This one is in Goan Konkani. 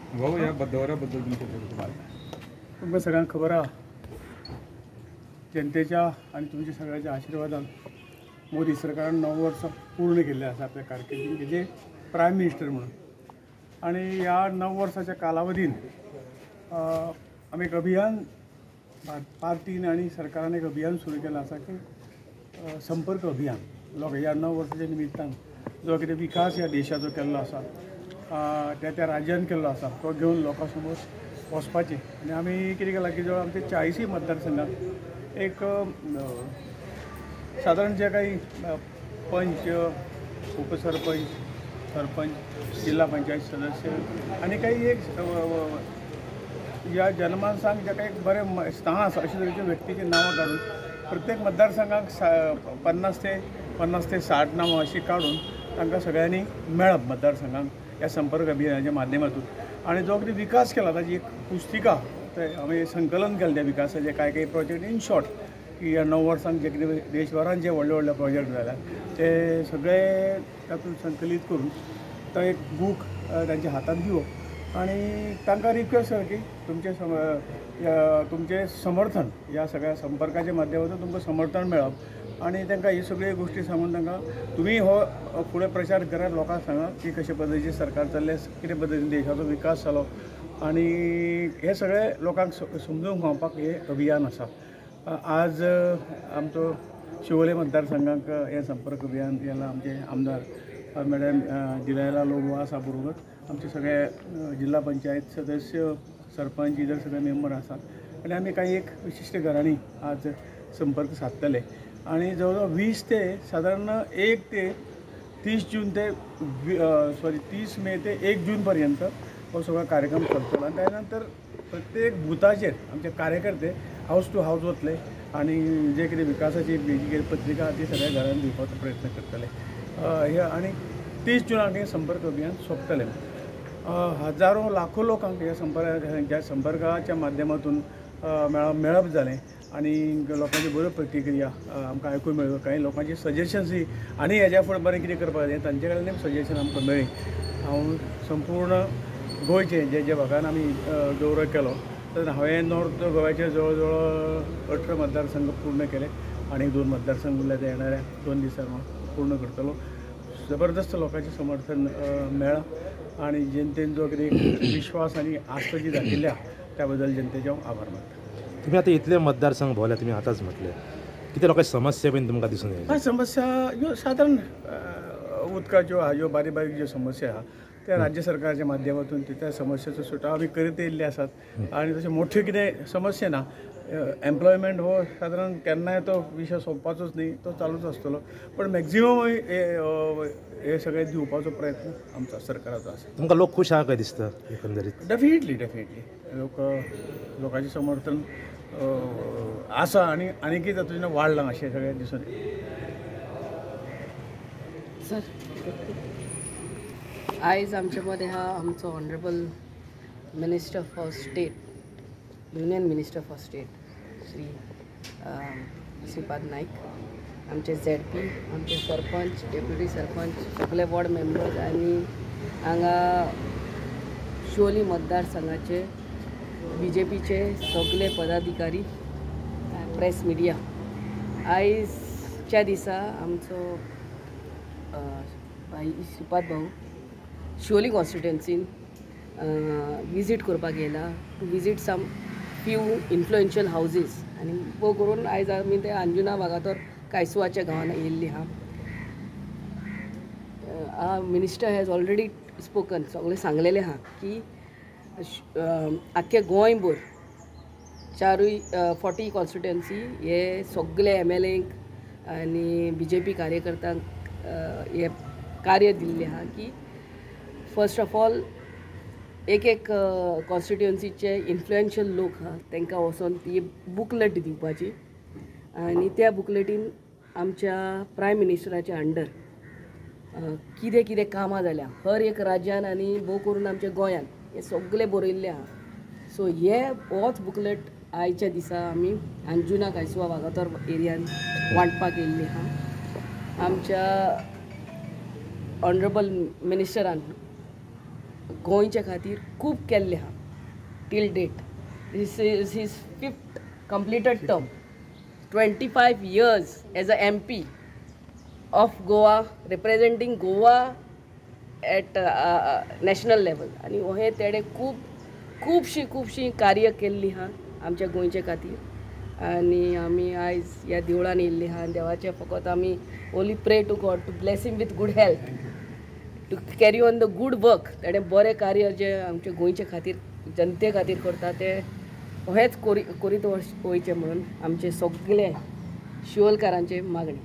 भाऊ, ह्या दौऱ्याबद्दल तुमचे तुमकां सगळ्यांक खबर आहा, जनतेच्या आनी तुमच्या सगळ्यांच्या आशिर्वादान मोदी सरकारान 9 वर्सां पूर्ण केल्ले आसा आपल्या कारकिर्दीन प्रायम मिनिस्टर म्हणून. आनी ह्या 9 वर्साच्या कालावधीन आमी एक अभियान पार्टीन आनी सरकारान एक अभियान सुरू केलां आसा की संपर्क अभियान. लोक ह्या 9 वर्साच्या निमित्तान जो कितें विकास ह्या देशाचो केल्लो आसा, त्या त्या राज्यान केल्लो आसा, तो घेवन लोकां समोर वचपाचें. आनी आमी कितें केलां की जवळ आमचे 40 मतदारसंघात एक सादारण जे काही पंच, उपसरपंच, सरपंच, जिल्हा पंचायत सदस्य आनी काही एक ह्या जनमानसांक जे काही बरें स्थान आसा अशे तरेच्या व्यक्तीची नांवां काडून प्रत्येक मतदारसंघाक 50 ते 60 नांवां अशीं काडून तांकां सगळ्यांनी मेळप मतदारसंघांक ह्या संपर्क अभियानाच्या माध्यमातून. आनी जो कितें विकास केला ताची एक पुस्तिका ते आमी संकलन केलें त्या विकासाचे कांय कांय प्रोजेक्ट. इन शॉर्ट की ह्या 9 वर्सांक जे कितें देशभरान जे व्हडले व्हडले प्रोजेक्ट जाल्या ते सगळे तातूंत संकलीत करून तो एक बूक तांच्या हातांत दिवप आनी तांकां रिक्वेस्ट कर की तुमचें समर्थन ह्या सगळ्या संपर्काच्या माध्यमातून तुमकां समर्थन मेळप आनी तांकां ही सगळ्यो गोश्टी सांगून तांकां तुमी हो फुडें प्रचार करात, लोकांक सांगा की कशे पद्दतीन सरकार चल्लें, कितें पद्दतीन देशाचो विकास जालो आनी हे सगळे लोकांक समजून खावपाक हें अभियान आसा. आज आमचो शिवोले मतदारसंघाक हें संपर्क अभियान केलां. आमचे आमदार मॅडम दिलायला लोबो आसा, बरोबर आमचे सगळे जिल्हा पंचायत सदस्य, सरपंच, इतर सगळे मेंबर आसात आनी आमी कांय एक विशिश्ट घरांनी आज संपर्क सादतले. आनी जवळ जवळ 20 ते सादारण 1 ते 30 जून ते सॉरी 30 मे ते 1 जून पर्यंत हो सगळो कार्यक्रम चलतलो. आनी त्या नंतर प्रत्येक बुथाचेर आमचे कार्यकर्ते हावस टू हावस वतले आनी जे कितें विकासाची जी कितें पत्रिका आहा ती सगळ्या घरांत दिवपाचो प्रयत्न करतले. हे आनी 30 जुनाक हें संपर्क अभियान सोंपतलें. हजारो लाखो लोकांक ह्या संपर्काच्या माध्यमातून मेळप जालें आनी लोकांची बऱ्यो प्रतिक्रिया आमकां आयकूंक मेळ्ळ्यो. कांय लोकांची सजेशन्सूय आनी हेज्या फुडें बरें कितें करपाक जाय तांचे कडल्यान सजेशन आमकां मेळ्ळीं. हांव संपूर्ण गोंयचे जे जे भागान आमी दौरो केलो तर हांवें नॉर्थ गोव्याचे जवळ जवळ 18 मतदारसंघ पूर्ण केले आनी 2 मतदारसंघ उरले ते येणाऱ्या 2 दिसांक हांव पूर्ण करतलो. जबरदस्त लोकांचें समर्थन मेळ्ळां आनी जनतेन जो कितें विश्वास आनी आस्त जी दाखयल्या त्या बद्दल जनतेचे हांव आभार मानता. तुमी आतां इतले मतदारसंघ भोंवल्या, तुमी आतांच म्हटलें कितें लोकांची समस्या बीन तुमकां दिसून येयली? हय, समस्या ह्यो सादारण उदकाच्यो ह्यो बारीक बारीक ज्यो समस्या आहा त्या राज्य सरकारच्या माध्यमातून त्या समस्येचो सुटाव आमी करीत येयल्ले आसात. आनी तशें मोठ्यो कितें समस्या ना. एम्प्लॉयमेंट हो सादारण केन्नाय तो विशय सोंपपाचोच न्ही, तो चालूच आसतलो, पण मॅक्झिमम हे सगळें दिवपाचो प्रयत्न आमचो सरकाराचो आसा. तुमकां लोक खूश आहा काय दिसता एकंदरीत? डेफिनेटली डेफिनेटली लोक लोकांचें समर्थन आसा आनी आनीकय तातूंत वाडलां अशें सगळें दिसून येता. सर, आयज आमचे मदें आहा आमचो honourable minister for state, union minister for state Shri Shripad Naik, आमचे झेडपी, आमचे सरपंच, डेप्युटी सरपंच, सगळे वॉर्ड मेंबर्स आनी हांगा शिवोली मतदारसंघाचे बी जे पीचे सगळे पदाधिकारी, प्रेस मिडिया. आयजच्या दिसा आमचो भाई श्रीपाद भाऊ शिवोली कॉन्स्टिट्युएन्सीन विजीट करपाक येयला to visit some few influential houses. आनी पो करून आयज आमी ते अंजुना वागातोर कायसुवाच्या गांवान येयल्ली आहा. मिनिस्टर हॅज ऑलरेडी स्पोकन, सगळें सांगलेलें आहा की आख्खे गोंयभर 4 40 कॉन्स्टिट्युएन्सी हे सगळे एम एल एक आनी बी जे पी कार्यकर्त्यांक हे कार्य दिल्लें आहा की फर्स्ट ऑफ ऑल एक एक कॉन्स्टिट्युएन्सीचे इन्फ्लुएन्शियल लोक आहा तांकां वचोन ती बुकलेट दिवपाची आनी त्या बुकलेटीन आमच्या प्रायम मिनिस्टराच्या अंडर कितें कितें कामां जाल्या हर एक राज्यान आनी भोव करून आमच्या गोंयान हें सगळें बरयल्लें आहा. सो हे होच बुकलेट आयच्या दिसा आमी अंजुना कायसुवा वागातोर एरियान वांटपाक येयल्ली आहा. आमच्या ऑनरेबल मिनिस्टरान गोंयच्या खातीर खूब केल्लें आहा till date. This is his 5th completed term, 25 years as a MP of Goa, representing Goa at national level. आनी हें तेणें खूब खुबशीं खुबशीं कार्य केल्लीं आहा आमच्या गोंयचे खातीर. आनी आमी आयज ह्या देवळान येयल्लीं आहा आनी देवाचें फकत आमी only pray to God to bless him with good health, to carry on the good work. तेणें बरें कार्य जें आमच्या गोंयचे खातीर, जनते खातीर करता तें हेंच करीत वयचें म्हणून आमचे सगळे शिवोलकारांचे मागणी.